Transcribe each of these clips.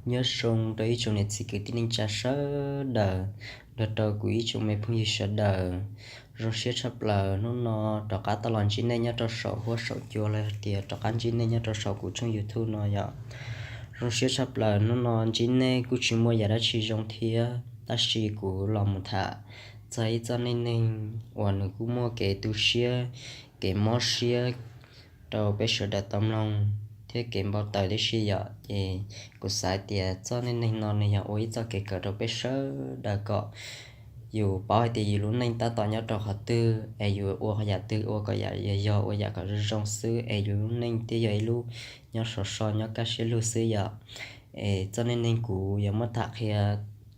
Nyob zoo rau ib tsoom niam txiv kwv tij neej tsa sawv daws, nrog rau kuv ib tsoom me phooj ywg sawv daws. Zoo siab tshaj plaws hnub no rov qab tau los ntsib nej nyob rau saum huab saum cua los hais tias rov qab ntsib nej nyob rau saum kuv tshooj YouTube no yom. Zoo siab tshaj plaws hnub no ntsib nej kuj tsis muaj yam dab tsi zoo thiab, tab sis kuv los mus tham txog ib txoj neej neeg uas nws kuj muaj kev tu siab, kev mob siab rau peb sawv daws tau mloog thiab kev npau taws tib si yom. Ces kuv xav tias txoj neej neeg no nws yog ua ib txoj kev kawm rau peb sawv daws kom yus paub hais tias yus lub neej tab tom nyob rau qhov twg es yus ua yam twg ua kom yam yog yog ua yam kom zoo zoo xwb es yus lub neej thiaj yog ib lub nyob sov so nyob kaj siab lug xwb yom. Es txoj neej neeg kuv yuav muab tham qhia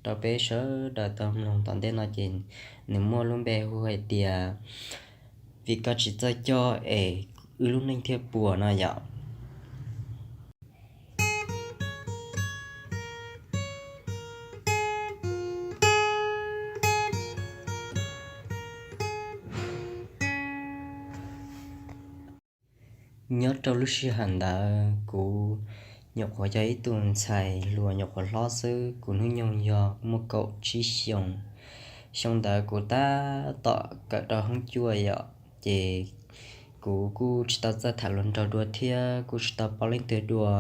rau peb sawv daws tau mloog tom ntej no ces nws muaj lub npe hu hais tias vim koj tsis txawj coj es wb lub neej thiaj puas no yom. Nyob rau lub sij hawm ntawd kuv nyuam qhuav yog ib tug ntxhais hluas nyuam qhuav hlob xwb, kuv hnub nyoog yog muaj kaum tsib xyoos. Xyoo ntawd kuv tab tom kawm rau hoob cuaj yom, ces kuv kuj tsis tau txawj tham hluas nraug dua thiab kuj tsis tau paub leej twg dua.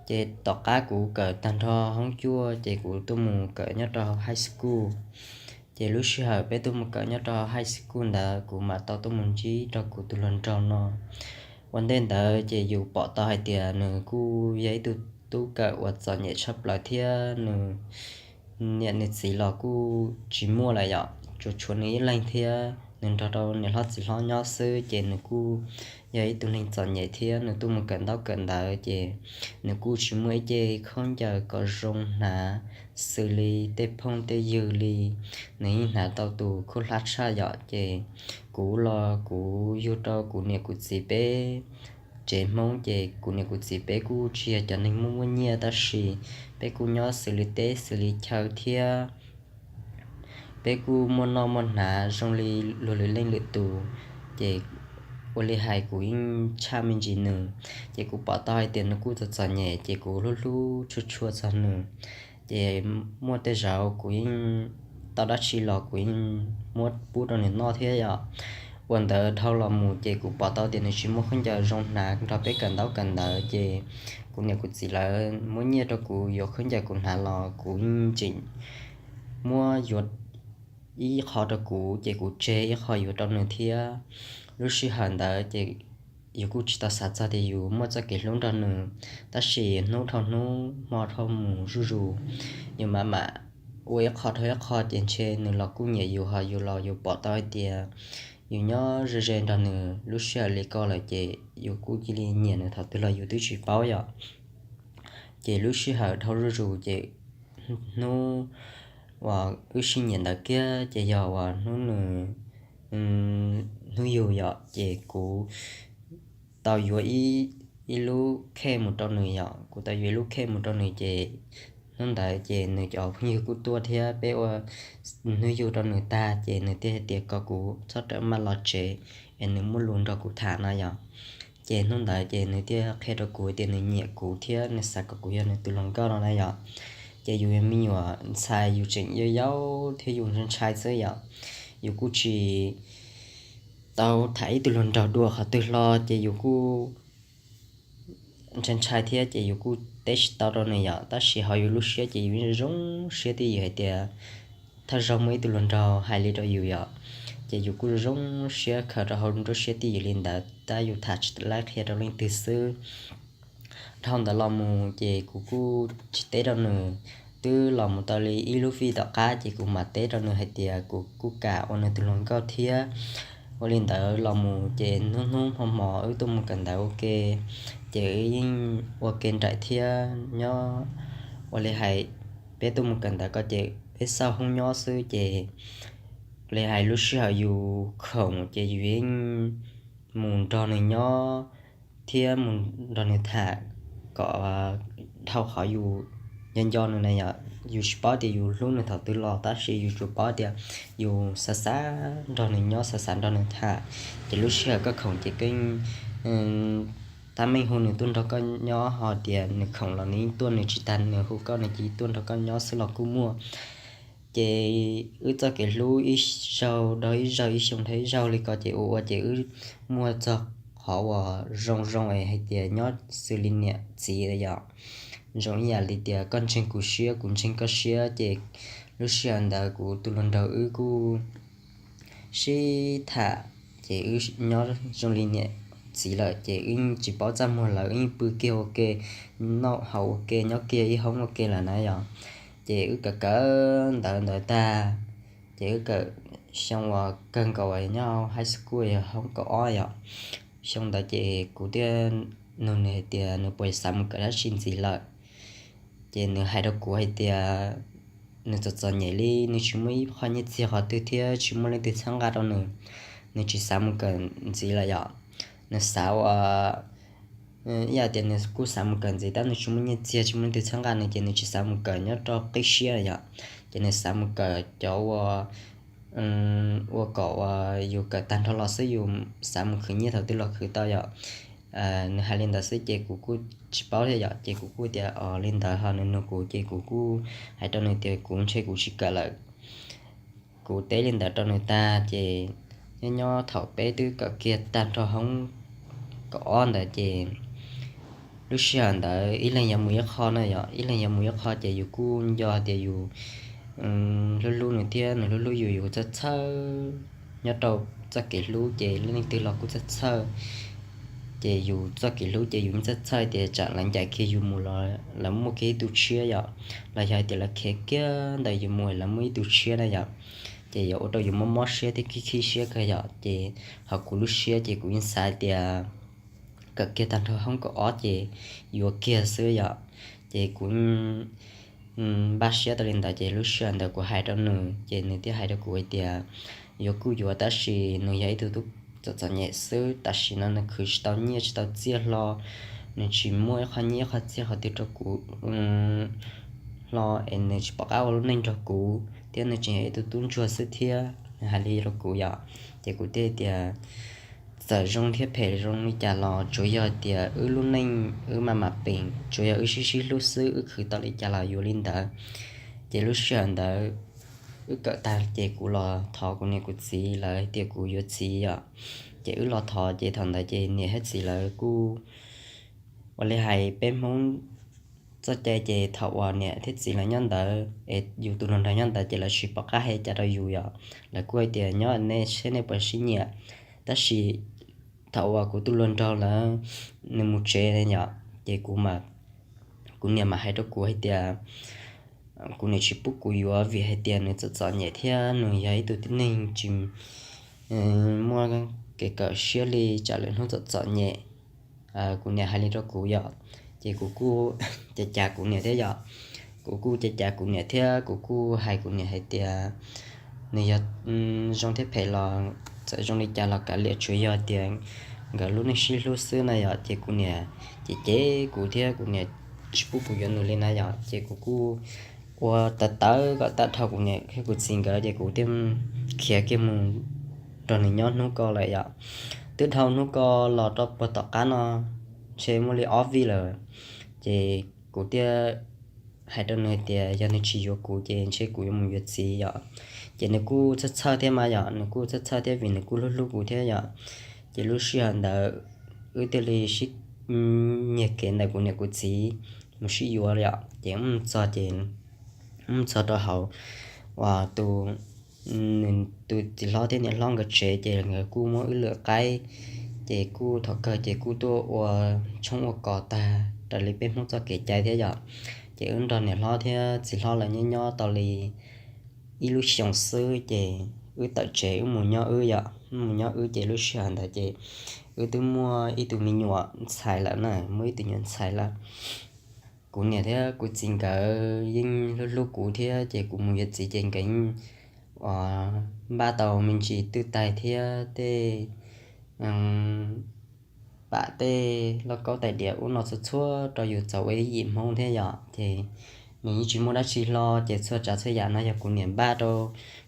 Ces tom qab kuv kawm tag nrho hoob cuaj ces kuv tuaj mus kawm nyob rau high school. Ces lub sij hawm peb tuaj mus kawm nyob rau high school ntawd kuv mam tau tuaj mus ntsib rau kuv tus hluas nraug no. Ua ntej ntawd ces yus pom tau hais tias nws kuj yog ib tug tub kawm uas txom nyem tshaj plaws thiab nws niam nws txiv los kuj tsis muaj lawm yom, tsuas tshuav nws ib leeg thiab nws nrog rau niam hlob txiv hlob nyob xwb. Ces nws kuj yog ib tug neeg txom nyem thiab nws tuaj mus kawm ntaub kawm ntawv ces nws kuj tsis muaj ib ce khaub ncaws kom zoo hnav xws li tej phooj tej ywg li. Nws yeej hnav tau tus khaub hlab tshaj yom. Ces kuv los kuv yug rau kuv niam kuv txiv peb tsev Hmoob, ces kuv niam kuv txiv peb kuj tsis yog cov neeg muaj muaj nyiaj tab sis peb kuj nyob xws li teb xws li chaw thiab peb kuj muaj noj muaj hnav zoo li luag lwm leej lwm tus. Ces ua li hais kuv yeej tshaj me ntsis nws, ces kuv pom tau hais tias nws kuj txom txom nyem ces kuv hlub hlub tshua tshua txog nws. Ces muaj tej zaum kuv yeej tau dab tsi los kuv yeej muab pub rau nws noj thiab yom. Ua ntawd dhau los mus ces kuv pom tau tias nws tsis muaj khaub ncaws zoo hnav nrog peb kawm ntaub kawm ntawv, ces kuv niam kuv txiv lawv muab nyiaj rau kuv yuav khaub ncaws kuv hnav los kuv yeej tseem muab yuav ib qho rau kuv ces kuv tseg ib qho yuav rau nws thiab. Lub sij hawm ntawd ces yus kuj tsis tau xav txog tias yus muaj txoj kev hlub nrog nws, tab sis hnub dhau hnub hmo dhau mus zuj zus, yus mam mam ua ib qho dhau ib qho ces ntshe nws los kuj nyiam yus, ho yus los yus pom tau hais tias yus nyob ze ze nrog nws lub sij hawm li ko lawm ces yus kuj cia li nyiam nws thaum twg los yus twb tsis paub yom. Ces lub sij hawm dhau zuj zus ces hnub uas wb sib nyiam ntawd kiag ces yog uas hnub nws hnub yug yom, ces kuv tau yuav ib lub khej mus rau nws yom. Kuv tau yuav ib lub khej mus rau nws ces hnub ntawd ces nws cov phooj ywg kuj tuaj thiab peb ua hnub yug rau nws tag ces nws thiaj hais tias kom kuv txhob rawm maj los tsev es nws muaj lus nrog kuv tham no yom. Ces hnub ntawd ces nws thiaj qhia rau kuv tias nws nyiam kuv thiab nws xav kom kuv yog nws tus hluas nkauj no na yom. Ces yus yog me nyuam ntxhais yus tseem yau yau thiab yus ntshai ntshai xwb yom. Yus kuj tsis tau tham ib tug hluas nraug dua qhov twg hlo ces yus kuj ntshai ntshai thiab ces yus kuj teb tsis tau rau nws yom. Tab sis hauv yus lub siab ces yus zoo siab twj ywm hais tias thawj zaug muaj ib tug hluas nraug hais li rau yus yom, ces yus kuj zoo siab khaws rau hauv nruab siab twj ywm li ntawd tab yus tham tsis laib qhia rau leej twg xwb. Dhau ntawd los mus ces kuv kuj tsis teb rau nws. Twb los mus tau li ib lub vij tom qab ces kuv mam teb rau nws hais tias kuv kuj kam ua nws tus hluas nkauj thiab. Ua li ntawd los mus ces hnub hnub hmo hmo wb tuaj mus kawm ntawv ua ke, ces wb yeej ua ke nraim thiab nyob. Ua li hais peb tuaj mus kawm ntawv ko ces peb xauj hoob nyob xwb ces li hais lub sij hawm yus khoom ces yus yeej mus nrog nws nyob thiab mus nrog nws tham kom dhau qhov yus nco nco nws na yom. Yus tsis paub tias yus hlub nws thaum twg los tab sis yus tsuas paub tias yus xav xav nrog nws nyob xav xav nrog nws tham. Ces lub sij hawm koj khoom ces koj yeej tab meeg hu nws tuaj nrog koj nyob, ho tias nws khoom los nws yeej tuaj, nws tsis tas nws hu koj nws cia li tuaj nrog koj nyob xwb los kuj muaj. Ces wb txoj kev hlub ib zaug dhau ib zaug, ib xyoo dhau ib zaug li ko ces ua ua ces wb muaj txog qhov uas zoo zoo es hais tias nyob xws li niam txiv yom. Zoo ib yam li tias koj ntseeg kuv siab kuv ntseeg koj siab, ces lub sij hawm ntawd kuv tus hluas nraug wb kuj sib tham, ces wb nyob zoo li niam txiv lawm ces wb tsis paub txaj muag lawm, wb pw kiag ua ke, noj haus ua ke, nyob kiag ib hoob ua ke lawm na yom. Ces wb kawm kawm ntawv ntawd tag, ces wb kawm xyoo uas kawg nkaus nyob high school yog hoob kaum ob yom. Xyoo ntawd ces kuv thiaj nug nws hais tias nws puas xav mus kawm dab tsi ntxiv lawm. Ces nws hais rau kuv hais tias nws txom txom nyem li, nws tsis muaj ib qho nyiaj txiag qhov twg thiab tsis muaj leej twg txhawb nqa rau nws, nws tsis xav mus kawm ntxiv lawm yom. Nws xav ua ib yam tias nws kuj xav mus kawm ntxiv tab nws tsis muaj nyiaj txiag tsis muaj leej twg txhawb nqa nws ces nws tsis xav mus kawm nyob rau qib siab yom. Ces nws xav mus kawm cov ua ua kom uas yus kawm tag nrho los xwb yus xav mus khwv nyiaj thaum twg los khwv tau yom. Nws hais li ntawd xwb ces kuv kuj tsis paub thiab yom, ces kuv kuj tias o li ntawd ho nws nug kuv ces kuv kuj hais rau nws tias kuv ntshe kuv tsis kawm lawm. Kuv teb li ntawd rau nws tag ces nyob nyob thaum peb twb kawm kiag tag nrho hoob kaum ob ntawd ces lub sij hawm ntawd ib leeg yuav mus ib qho na yom, ib leeg yuav mus ib qho ces yus kuj nco tias yus hlub hlub nws thiab nws hlub hlub yus, yus txhawj txhawj nyob rau txoj kev hlub ces leej twg los kuj txhawj txhawj. Ces yus txoj kev hlub ces yus yeej txhawj txhawj tias tsam lawv ncaim kiag yus mus los lawv muaj kiag ib tug tshiab yom, los yog hais tias lawv khiav kiag ntawm yus mus lawv muaj ib tug tshiab na yom. Ces yuav ua rau yus mob mob siab thiab khib khib siab kawg yom. Ces ho kuv lub siab ces kuv yeej xav tias kawm kiag tag nrho hoob kaum ob ces yuav kiag xwb yom. Ces kuv npaj siab tau li ntawd ces lub sij hawm ntawd kuv hais rau nws ces nws thiaj hais rau kuv hais tias yuav kuj yuav tab sis nws yog ib tug tub txom txom nyem xwb, tam sim no nws khwv tsis tau nyiaj tsis tau txiaj hlo, nws tsis muaj ib qho nyiaj ib qho txiaj qhov twg rau kuv hlo es nws tsis pom qab ua lub neej nrog kuv thiab nws tseem yog ib tug tub ntsuag xwb thiab, nws hais li rau kuv yom. Ces kuv thiaj tias txawm zoo thiab phem zoo li cas los tsuav yog tias wb lub neej wb maj mam peem, tsuav yog wb sib sib hlub xwb, wb khwv tau li cas los yuav li ntawd. Ces lub sij hawm ntawd wb kawm tag ces kuv los thov kuv niam kuv txiv lawv tias kuv yuav txiv yom. Ces wb los thov ces thaum ntawd ces niam thiab txiv lawv kuj ua li hais peb Hmoob txoj cai ces thaum uas niam thiab txiv lawv nyob ntawd es yus tus hluas nraug nyob ntawd ces lawv tsis pom qab hais cas rau yus yom. Lawv kuj hais tias nyob nej seb nej puas sib nyiam. Tab sis thaum uas kuv tus hluas nraug lawv nws mus tsev yom, ces kuv kuv niam mam hais rau kuv hais tias kuv niam tsis pub kuv yuav vim hais tias nws txom txom nyem thiab nws yog ib tug tib neeg tsis muaj kev kawm siab li, tsam lwm hnub txom txom nyem. Kuv niam hais li rau kuv yom, ces kuv kuj cav cav kuv niam thiab yom. Kuv kuj cav cav kuv niam thiab kuv kuj hais kuv niam hais tias nws yog zoo thiab phem los txawm zoo li cas los kav liam, tsuav yog tias nkawd lub neej sib hlub xwb na yom. Ces kuv niam ces cem kuv thiab kuv niam tsis pub kuv yuav nws li na yom. Ces kuv kuj ua tawv tawv kom tag dhau kuv niam thiab kuv txiv nkawd ces kuv thiaj khiav kiag mus nrog nws nyob hnub ko lawm yom. Twb dhau hnub ko los rau puag tom qab no ntshe muaj li ob vij lawm, ces kuv thiaj hais rau nws tias yog nws tsis yuav kuv ces ntshe kuv yuav mus yuav txiv yom. Ces nws kuj txhawj txhawj thiab mas yom, nws kuj txhawj txhawj thiab vim nws kuj hlub hlub kuv thiab yom. Ces lub sij hawm ntawd wb thiaj li sib nyiag kev ntawm kuv niam kuv txiv mus sib yuav yom. Ces mus txog ces mus txog rau hauv uas tus nws tus txiv hlob thiab niam hlob nkawd tsev ces nkawd kuj muab wb lwm qaib. Ces kuj thaum kawg ces kuj tuaj ua tshoob ua kos tag raws li peb Hmoob txoj kev cai thiab yom. Ces wb nrog niam hlob thiab txiv hlob lawv nyob nyob tau li ib lub xyoos xwb ces wb tawm tsev wb mus nyob wb yom, wb mus nyob wb ces lub sij hawm ntawd ces wb twb muaj ib tug me nyuam ntxhais lawm na, muaj ib tug nyuam ntxhais lawm. Kuv niam thiab kuv txiv nkawd yeej hlub hlub kuv thiab ces kuv mus yuav txiv ces nkawd yeej npaj tau me ntsis twj tais thiab tej pam tej lauj kaub tais diav ub no txhua txhua rau yus txaus ua ib yim Hmoob thiab yom. Ces nws yeej tsis muaj dab tsi hlo ces txhua tsav txhua yam no yog kuv niam npaj rau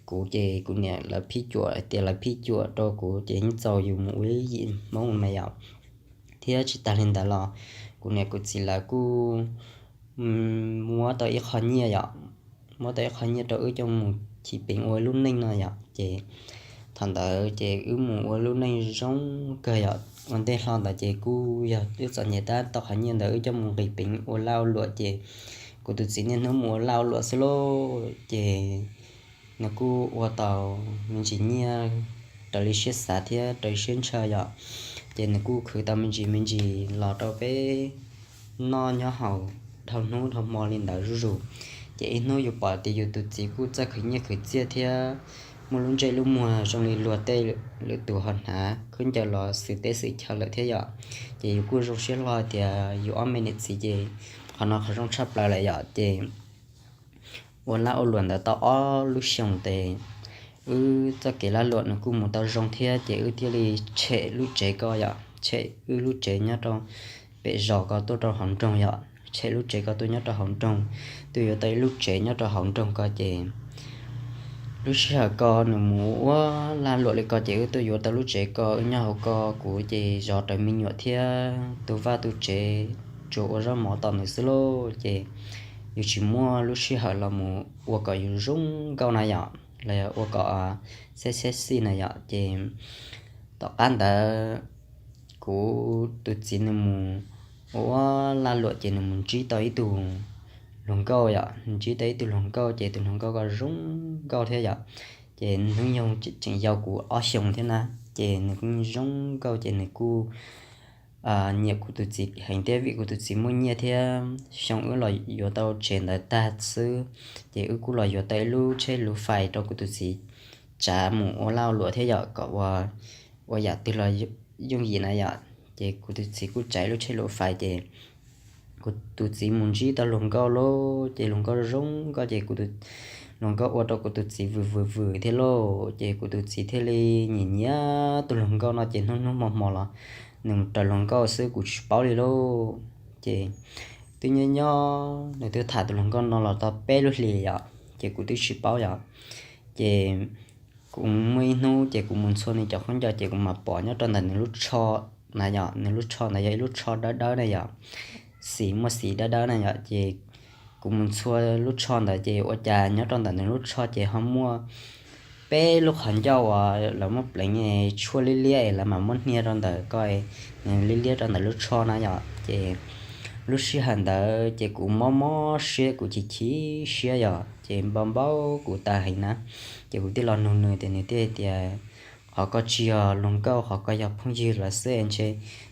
kuv ces kuv niam lawv phij cuam tias lawv phij cuam rau kuv ces yeej txaus yus mus ua ib yim Hmoob mas yom. Thiab tsis tas li ntawd los kuv niam kuv txiv lawv kuj muab tau ib qho nyiaj yom, muab tau ib qho nyiaj rau wb coj mus chim peev ua lub neej no yom. Ces thaum ntawd ces wb mus ua lub neej zoo kawg yom. Ua ntej hlo ntawd ces kuj yog wb txom nyem tab tau qhov nyiaj ntawd wb coj mus nqis peev ua laj ua luam ces kuv tus txiv niaj hnub mus ua laj ua luam xwb lauj. Ces nws kuj ua tau me ntsis nyiaj raws li siab xav thiab raws li siab ntshaw yom. Ces nws kuj khwv tau me ntsis me ntsis los rau peb noj nyob haus dhau hnub dhau hmo li ntawd zuj zus. Ces ib hnub yus pom tias yus tus txiv kuj txawj khwv nyiaj khwv txiaj thiab muaj lub ntsej lub muag zoo li luag tej lwm tus ho hnav khaub ncaws los xwm teb xwm chaw lawm thiab yom. Ces yus kuj zoo siab hlo tias yus ob me niam txiv ces qhov no qhov zoo tshaj plaws lawm yom. Ces ua laj ua luam ntawd tau ob lub xyoos ces wb txoj kev laj luam nws kuj mus tau zoo thiab ces wb thiaj li tshem lub tsev ko yom, tshem wb lub tsev nyob rau pem zos ko tuaj rau hauv nroog yom, tshem lub tsev ko tuaj nyob rau hauv nroog, tuaj yuav tau ib lub tsev nyob rau hauv nroog ko ces lub sij hawm ko nws mus ua laj luam li ko ces wb tuaj yuav tau lub tsev ko wb nyob hauv ko, kuv ces zov raws me nyuam thiab tu vaj tu tsev, tsuas ua zaub mov tos nws xwb lauj. Ces yus tsis muaj lub sij hawm los mus ua kom yus zoo nkauj na yom, los yog ua kom xeb xeb xij na yom. Ces tom qab ntawd kuv tus txiv nws mus ua laj luam ces nws mus ntsib tau ib tug hluas nkauj yom, nws ntsib tau ib tug hluas nkauj ces tus hluas nkauj ko zoo nkauj thiab yom. Ces hnub nyoog tseem yau kuv ob xyoos thiab na, ces nws kuj zoo nkauj ces nws kuj nyiam kuv tus txiv heev thiab vim kuv tus txiv muaj nyiaj thiab xyoo wb los yuav tau tsev ntawd tag xwb, ces wb kuj los yuav tau ib lub tsheb luv fais rau kuv tus txiv tsav mus ua laj ua luam thiab yom, kom ua yam twg los yooj yim na yom. Ces kuv tus txiv kuj tsav ib lub tsheb luv fais ces kuv tus txiv mus ntsib tau hluas nkauj lauj, ces hluas nkauj zoo nkauj ces kuv, hluas nkauj ua rau kuv tus txiv vwm vwm vwm thiab lauj. Ces kuv tus txiv thiaj li nyiam nyiam tus hluas nkauj no ces hnub hnub hmo hmo los nws mus raws hluas nkauj xwb kuv tsis paub li lauj. Ces twb nyob nyob nws twb tham tus hluas nkauj no los tau peb lub hlis yom, ces kuv twb tsis paub yom. Ces kuv muaj ib hnub ces kuv mus ntxhua nws cov khaub ncaws ces kuv mam pom nyob rau ntawm nws lub tsho na yom, nws lub tsho ntawd yog ib lub tsho dawb dawb na yom, xim muaj xim dawb dawb na yom. Ces kuv mus ntxhua lub tsho ntawd ces ua cas nyob rau ntawm nws lub tsho ces ho muaj peb lub qhov ncauj uas lawv muab pleev tshuaj liab liab es lawv mam muab hnia rau ntawm ko, nws liab liab rau ntawm lub tsho na yom. Ces lub sij hawm ntawd ces kuv mob mob siab, kuv chim chim siab yom, ces npau npau kuv tawv heev na. Ces kuv thiaj los nug nws tias, nws thiaj tias qhov ko tsis yog hluas nkauj, qhov ko yog phooj ywg lawv xwb, ntshe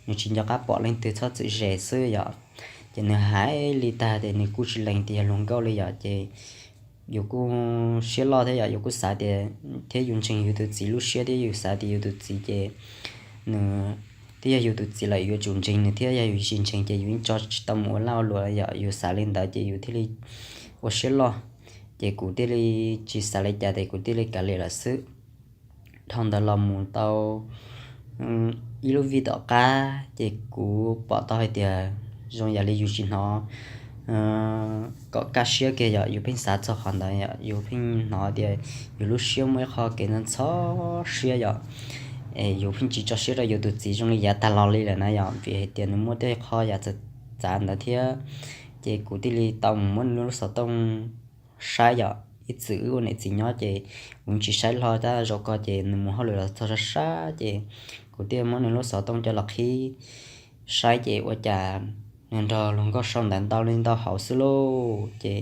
nws tsis nco qab pom leej twg, txhob txwm zes xwb yom. Ces nws hais li tag ces nws kuj tsis lees tias yog hluas nkauj li yom. Ces yus kuj siab loj thiab yom, yus kuj xav tias thiab yus ntseeg yus tus txiv lub siab thiab yus xav tias yus tus txiv ces nws twb yog yus tus txiv lawm, yuav tsum ntseeg nws thiab, yog yus tsis ntseeg ces yus yeej tso tsis tau mus ua laj ua luam yom. Yus xav li ntawd ces yus thiaj li ua siab loj, ces kuv thiaj li tsis xav li cas ces kuv thiaj li kav liam lawm xwb. Dhau ntawd los mus tau ib lub vij tom qab ces kuv pom tau hais tias zoo yam li yus tsis hnov kom kaj siab kiag yom, yus pheej xav txog qhov ntawd yom, yus pheej hnov tias yus lub siab muaj ib qho kev ntxhov siab yom, es yus pheej tsis tso siab rau yus tus txiv zoo li yav tag los li lawm na yom, vim hais tias nws muaj tej qho yam txawv txav ntawd thiab. Ces kuv thiaj li tau mus muab nws lub xov tooj saib yom, ib txwm wb ua niam txiv nyob ces kuv tsis saib hlo tab zaum ko ces nws mus hauj lwm los txog sab sab ces kuv thiaj muab nws lub xov tooj coj los qhib saib ces ua cas nws nrog hluas nkauj sau ntawv ntau li ntau hauv xwb lauj. Ces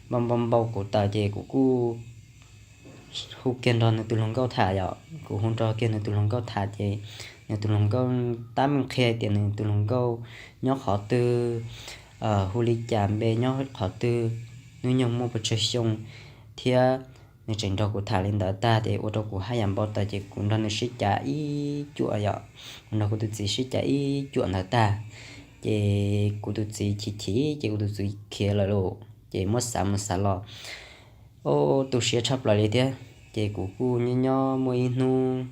npau npau npau kuv tawv ces kuv kuj hu kiag nrog nws tus hluas nkauj tham yom, kuv hu nrog kiag nws tus hluas nkauj tham ces nws tus hluas nkauj tab meeg qhia tias nws tus hluas nkauj nyob qhov twg, hu li cas npe, nyob qhov twg, hnub nyoog muaj pes tsawg xyoo, thiab nws tseem nrog kuv tham li ntawd tag ces ua rau kuv haj yam npau taws ces kuv nrog nws sib cav ib cuam yom, kuv nrog kuv tus txiv sib cav ib cuam ntawd tag ces kuv tus txiv chim chim ces kuv tus txiv khiav lawm lauj. Ces muab xav mus xav los, o, tu siab tshaj plaws li thiab. Ces kuv kuj nyob nyob muaj ib hnub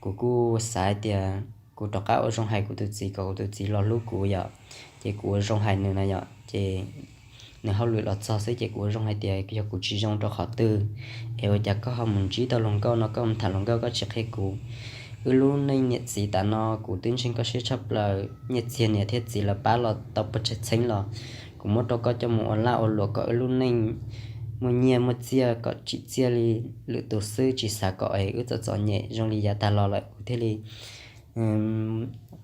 kuv kuj xav hais tias kuv rov qab ua zoo hais kuv tus txiv kom kuv tus txiv los hlub kuv yom. Ces kuv ua zoo hais nws na yom, ces nws hauj lwm los txog xwb ces kuv ua zoo hais tias yog kuv tsis zoo rau qhov twg es ua cas koj ho mus ntsib tau hluas nkauj no, koj mus tham hluas nkauj koj tsis qhia kuv, Wb lub neej niam txiv tas no kuv twb ntseeg koj siab tshaj plaws, nyiaj txiag niam thiab txiv lawv pab los tau puas tsawg txheeb los kuv muab rau koj coj mus ua laj ua luam kom wb lub neej muaj nyiaj muaj txiaj kom tsim txiaj li lwm tus xwb, tsis xav kom es wb txom txom nyem zoo li yav tag los lawm. Kuv thiaj li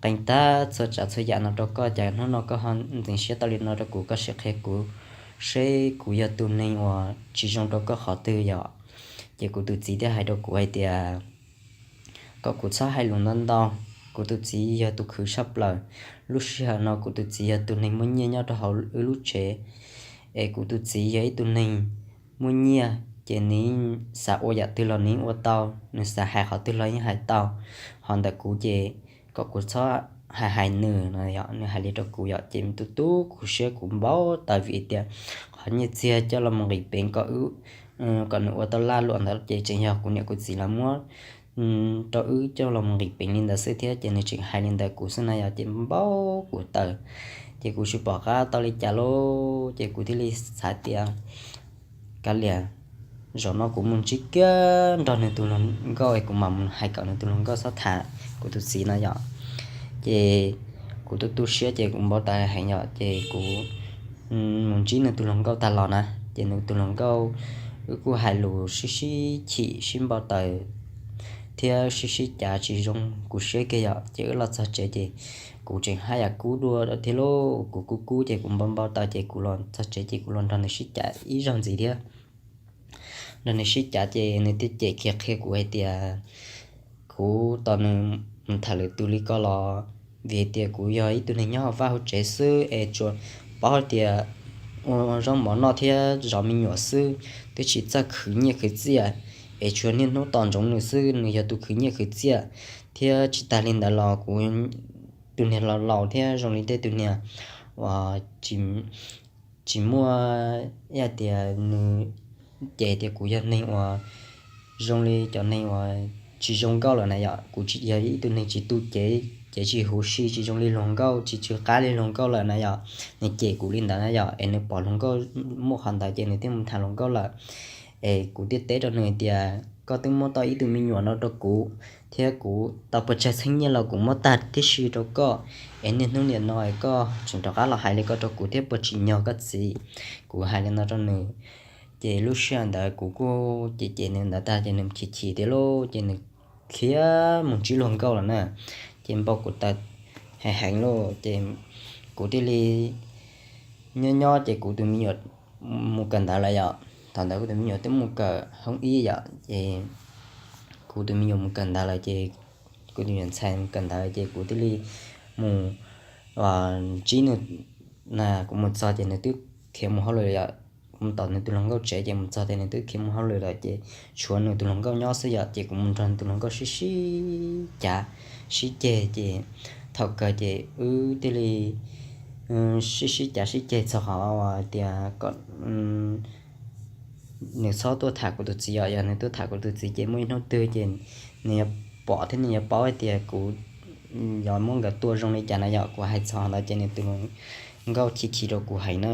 qee tag txhua tsav txhua yam no rau koj, cas hnub no koj ho ntxeev siab tau li no rau kuv, koj sim qhia kuv seb kuv yog tus neeg uas tsis zoo rau koj qhov twg yom? Ces kuv tus txiv thiaj hais rau kuv hais tias kom kuv txhob hais lus ntau ntau. Kuv tus txiv yog tus khwv tshaj plaws. Lub sij hawm no kuv tus txiv yog tus neeg muaj nyiaj nyob rau hauv wb lub tsev, es kuv tus txiv yog ib tug neeg muaj nyiaj, ces nws xav ua yam twg los nws ua tau, nws xav hais qhov twg los yeej hais tau. Ho ntawm kuv ces kom kuv txhob hais hais nws no yom, nws hais li rau kuv yom, ces tu tu kuv siab, kuv npau taws vim tias qhov nyiaj txiag coj los mus nqis peev kom wb, kom nws ua tau laj luam ntawd ces tseem yog kuv niam kuv txiv lawv muab rau wb coj los mus nqis peev li ntawd xwb thiab, ces nws tseem hais li ntawd kuv xwb na yom, ces npau kuv taws. Ces kuv tsis pom qab tau li cas lauj, ces kuv thiaj li xav tias kav liam, zaum no kuv mus ntsib kiag nrog nws tus hluas nkauj es kuv mam mus hais kom nws tus hluas nkauj txhob tham kuv tus txiv no yom. Ces kuv tu tu siab ces kuv npau taws heev yom, ces kuv mus ntsib nws tus hluas nkauj tag los na, ces nws tus hluas nkauj wb kuj hais lus sib sib chim sib npau taws thiab sib sib cav tsis zoo kuv siab kiag yom. Ces wb los txog tsev ces kuv tseem haj yam kub dua thiab lauj, kuv kub kub ces kuv npau npau taws ces kuv los txog tsev ces kuv los nrog nws sib cav ib zaug ntxiv thiab. Nrog nws sib cav ces nws thiaj cem kiag qhia kuv hais tias kuv tos nws mus tham lwm tus li ko los vim tias kuv yog ib tug neeg nyob hauv vaj hauv tsev xwb es tsuas paub hais tias ua zaub mov noj thiab zov me nyuam xwb, twb tsis txawj khwv nyiaj khwv txiaj, es tsuas niaj hnub tos ntsoov nws xwb, nws yog tus khwv nyiaj khwv txiaj. Thiab tsis tas li ntawd los kuv tus niag laus laus thiab zoo li tej tus niag uas tsis muaj, yog tias nws ces tias kuv yog neeg uas zoo li cov neeg uas tsis zoo nkauj lawm na yom, kuv tsis, yog ib tug neeg tsis tu cev, cev tsis huv si, tsis zoo li hluas nkauj, tsis tsw qab li hluas nkauj lawm na yom. Nws cem kuv li ntawd na yom, es nws pom hluas nkauj muaj qhov ntawd ces nws thiaj mus tham hluas nkauj lawm. Es kuv thiaj teb rau nws tias koj twb muab tau ib tug me nyuam no rau kuv, thiab kuv tau puas tsawg txheeb nyiaj los kuv muab tag tib si rau koj, es niaj hnub nim no es koj tseem rov qab los hais li ko rau kuv thiab puas tsim nyog koj txiv? Kuv hais li no rau nws, ces lub sij hawm ntawd kuv kuj cem cem nws ntawd tag ces nws chim chim thiab lauj, ces nws khiav mus ntsib hluas nkauj lawm na. Ces npau kuv taws heev heev lauj, ces kuv thiaj li nyob nyob ces kuv tus me nyuam mus kawm ntawv lawm yom. Thaum ntawd kuv tus me nyuam twb mus kawm hoob ib yom, ces kuv tus me nyuam mus kawm ntawv lawm ces kuv tus me nyuam ntxhais mus kawm ntawv ces kuv thiaj li mus ntsib nws. Kuv mus txog ces nws twb khiav mus hauj lwm yom. Kuv mus tom nws tus hluas nkauj tsev ces mus txog tias nws twb khiav mus hauj lwm lawm ces tshuav nws tus hluas nkauj nyob xwb yom, ces kuv mus nrog nws tus hluas nkauj sib sib cav sib ceg ces thaum kawg ces wb thiaj li sib sib cav sib ceg txog qhov uas tias kom nws txhob tuaj tham kuv tus txiv yom, yog nws tuaj tham kuv tus txiv ces muaj ib hnub twg ces nws yuav pom thiab nws yuav paub hais tias kuv yuav muab nkawd tua zoo li cas na yom. Kuv hais txog ntawd ces nws tus hluas nkauj chim chim rau kuv heev na.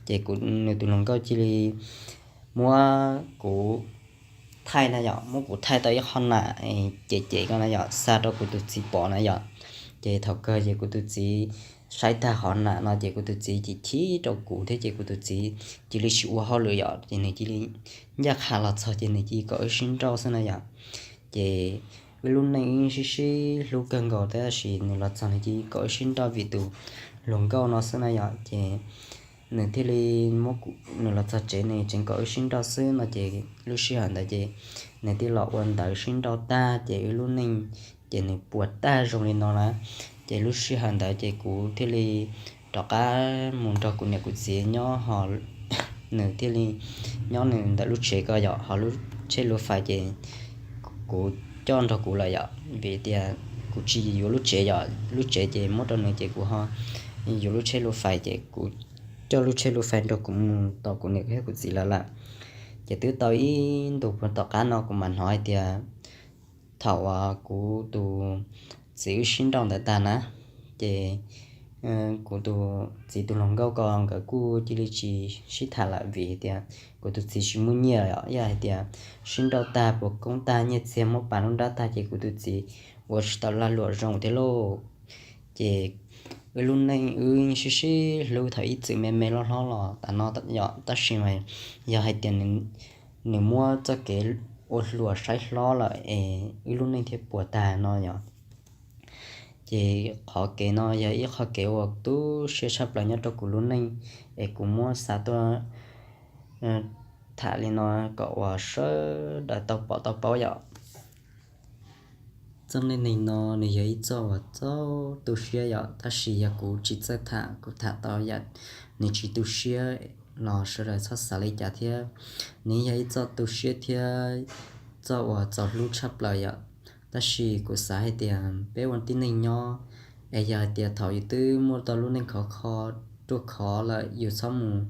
Ces nws tus hluas nkauj cia li muab kuv thaij na yom, muab kuv thaij tau ib qho nam cem cem ko na yom, xa rau kuv tus txiv pom na yom. Ces thaum kawg ces kuv tus txiv saib tag qhov nam no ces kuv tus txiv chim chim rau kuv thiab ces kuv tus txiv cia li tsis ua hauj lwm yom, ces nws cia li ncaj qha los txog ces nws cia li kom wb sib nrauj xwb na yom. Ces wb lub neej wb sib sib hlub kawg nkaus tab sis nws los txog nws cia li kom wb sib nrauj vim tus hluas nkauj no xwb na yom. Ces nws thiaj li muab kuv, nws los txog tsev nws tseem kom wb sib nrauj xwb no ces lub sij hawm ntawd ces nws thiaj los ua ntawv sib nrauj tag ces wb lub neej ces nws puas tag zoo li no na. Ces lub sij hawm ntawd ces kuv thiaj li rov qab mus nrog kuv niam kuv txiv nyob ho nws thiaj li nyob nws ntawm lub tsev ko yom, ho lub tsheb lub fais ces kuv coj nrog kuv lawm yom, vim tias kuv tsis yuav lub tsev yom, lub tsev ces muab rau nws ces kuv ho yuav lub tsheb lub fais ces kuv coj lub tsheb lub fais nrog kuv mus tom kuv niam thiab kuv txiv lawv lawm. Ces twb tau ib ntus puag tom qab no kuv mam hnov hais tias thaum uas kuv tus txiv wb sib nrauj ntawd tag na, ces Kuv tus txiv tus hluas nkauj ko nkawd kuj cia li tsis sib tham lawm vim tias kuv tus txiv tsis muaj nyiaj os. Yog hais tias sib nrauj tag puas koob tag nyiaj txiag muab pas lub nrab tag ces kuv tus txiv ua tsis tau lag luam zoo thiab lauj. Ces wb lub neej wb sib sib hlub thaum ib txwm me me loj hlob los tas no yom, tab sis mas yog hais tias nws muab txoj kev ua hluas saib hlob lawm es wb lub neej thiaj puas tag no yom. Ces qhov kev no yog ib qhov kev uas tu siab tshaj plaws nyob rau kuv lub neej, es kuv muab xa tuaj tham li no kom uas sawv daws tau pom tau paub yom. Txoj neej neeg no nws yog ib txoj uas txaus tu siab yom, tab sis yog kuv tsis txawj tham, kuv tham tau yam nws tsis tu siab los sawv daws txhob xav li cas thiab. Nws yog ib txoj tu siab thiab txoj uas txaus hlub tshaj plaws yom. Tab sis kuv xav hais tias peb ua tib neeg nyob, es yog hais tias thaum yus twb muaj tau lub neej khov kho ruaj khov lawm, yus txhob mus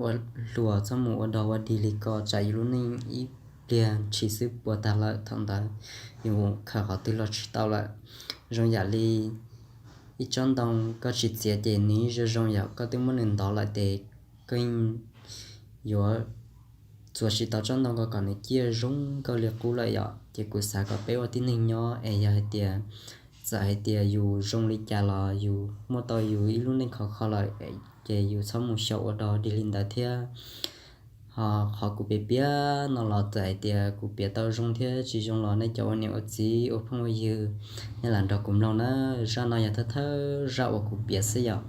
ua hluas, txhob mus ua dog ua dig li ko, tsam yus lub neej ib pliag ntshis xwb puas tag lawm, thaum ntawd yus khaws qhov twg los tsis tau lawm. Zoo yam li ib tsob ntoo koj tsis txiav ces nws zoo zoo yom, koj twb muab nws ntov lawm ces koj yuav txuas tsis tau tsob ntoo ko kom nws ciaj zoo nkauj li qub lawm yom. Ces kuv xav kom peb ua tib neeg nyob es yog hais tias, txawm hais tias yus zoo li cas los yus muaj tau yus ib lub neej khov kho lawm, ces yus txhob mus xyaum ua dog dig li ntawd thiab. Ho qhov kuv piav piav no los txawm hais tias kuv piav tau zoo thiab tsis zoo los nej cov ua niam ua txiv ua phooj ua ywg, nej lam nrog kuv mloog na. Zaj no yog thawj thawj zaj uas kuv piav xwb yom.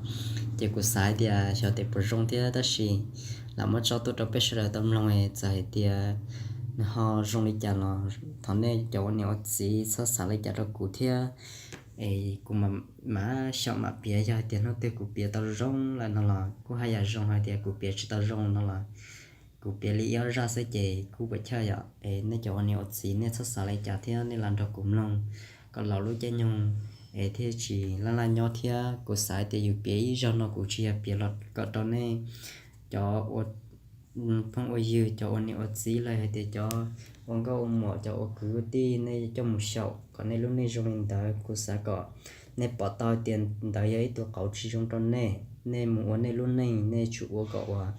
Ces kuv xav hais tias xyov tes puas zoo thiab, tab sis lam muab tso tuaj rau peb sawv daws tau mloog es txawm hais tias nws ho zoo li cas los thov nej cov ua niam ua txiv txhob xav li cas rau kuv thiab. Es kuv mam xyaum mam piav, yog hais tias hnub twg kuv piav tau zoo lawm no los kuj haj yam zoo, hais tias kuv piav tsis tau zoo no los kuv piav li ib ob zaj xwb ces kuj puas chawj yom. Es nej cov ua niam ua txiv nej txhob xav li cas thiab, nej lam nrog kuv mloog kom laus lub caij nyoog es thiaj tsis laj laj nyob thiab. Kuv xav hais tias yus piav ib zaug no kuv tsis yog piav los kom rau nej cov ua phooj ua ywg, cov ua niam ua txiv los hais tias cov ua nkauj ua muam, cov ua kwv ua tij, nej coj mus xyaum kom nej lub neej zoo li ntawd. Kuv xav kom nej pom tau tias ntawd yog ib tug qauv tsis zoo rau nej, nej mus ua nej lub neej nej tsum ua kom uas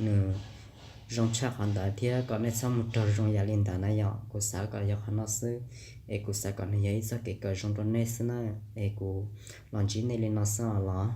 nws zoo tshaj qhov ntawd thiab kom nej txhob mus raug zoo yam li ntawd na yom. Kuv xav kom yog qhov no xwb, es kuv xav kom nws yog ib txoj kev kawm zoo rau nej xwb na. Es kuv los ntsib nej li no xwb os los.